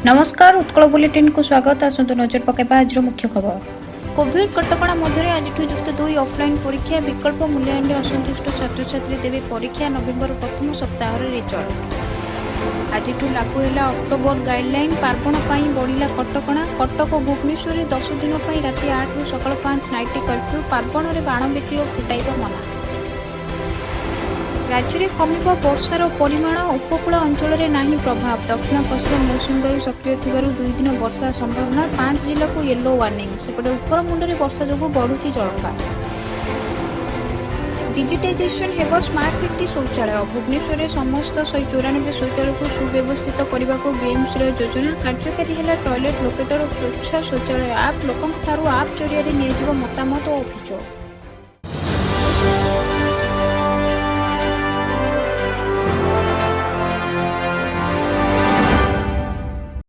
ନମସ୍କାର, ଉତ୍କଳ ବୁଲେଟିନକୁ ସ୍ୱାଗତ। ଆସନ୍ତୁ ନଜର ପକାଇବା ଆଜିର ମୁଖ୍ୟ ଖବର। କୋଭିଡ କଟକଣା ମଧ୍ୟରେ ଆଜିଠୁ ଯୁକ୍ତ 2 ଅଫଲାଇନ୍ ପରୀକ୍ଷା। ବିକଳ୍ପ ମୂଲ୍ୟାୟନରେ ଅସନ୍ତୁଷ୍ଟ ଛାତ୍ରଛାତ୍ରୀ ଦେବେ ପରୀକ୍ଷା। ନଭେମ୍ବର ପ୍ରଥମ ସପ୍ତାହରେ ରେଜଲ୍ଟ। ଆଜିଠୁ ଲାଗୁ ହେଲା ଅକ୍ଟୋବର ଗାଇଡଲାଇନ୍। ପାର୍ବଣ ପାଇଁ ବଢ଼ିଲା କଟକଣା। କଟକ ଓ ଭୁବନେଶ୍ୱରରେ 10 ଦିନ ପାଇଁ ରାତି 8ରୁ ସକାଳ 5 ନାଇଟ୍ କର୍ଫ୍ୟୁ। ପାର୍ବଣରେ ବାଣ ବିକ୍ରି ଓ ଫୁଟାଇବା ମନା। ରାଜ୍ୟରେ କମିବ ବର୍ଷାର ପରିମାଣ। ଉପକୂଳ ଅଞ୍ଚଳରେ ନାହିଁ ପ୍ରଭାବ। ଦକ୍ଷିଣ ପଶ୍ଚିମ ମୌସୁମୀ ବାୟୁ ସକ୍ରିୟ ଥିବାରୁ 2 ଦିନ ବର୍ଷା ସମ୍ଭାବନା। ପାଞ୍ଚ ଜିଲ୍ଲାକୁ ୟେଲୋ ୱାର୍ଣ୍ଣିଂ। ସେପଟେ ଉପରମୁଣ୍ଡରେ ବର୍ଷା ଯୋଗୁଁ ବଢୁଛି ଜଳକା। ଡିଜିଟାଇଜେସନ ହେବ ସ୍ମାର୍ଟ ସିଟି ଶୌଚାଳୟ। ଭୁବନେଶ୍ୱରରେ ସମସ୍ତ 194 ଶୌଚାଳୟକୁ ସୁବ୍ୟବସ୍ଥିତ କରିବାକୁ ବିଏମ୍ସିର ଯୋଜନା। କାର୍ଯ୍ୟକାରୀ ହେଲା ଟଏଲେଟ୍ ଲୋକେଟର ଓ ସ୍ୱଚ୍ଛ ଶୌଚାଳୟ ଆପ୍। ଲୋକଙ୍କଠାରୁ ଆପ୍ ଜରିଆରେ ନିଆଯିବ ମତାମତ ଓ ଅଭିଯୋଗ।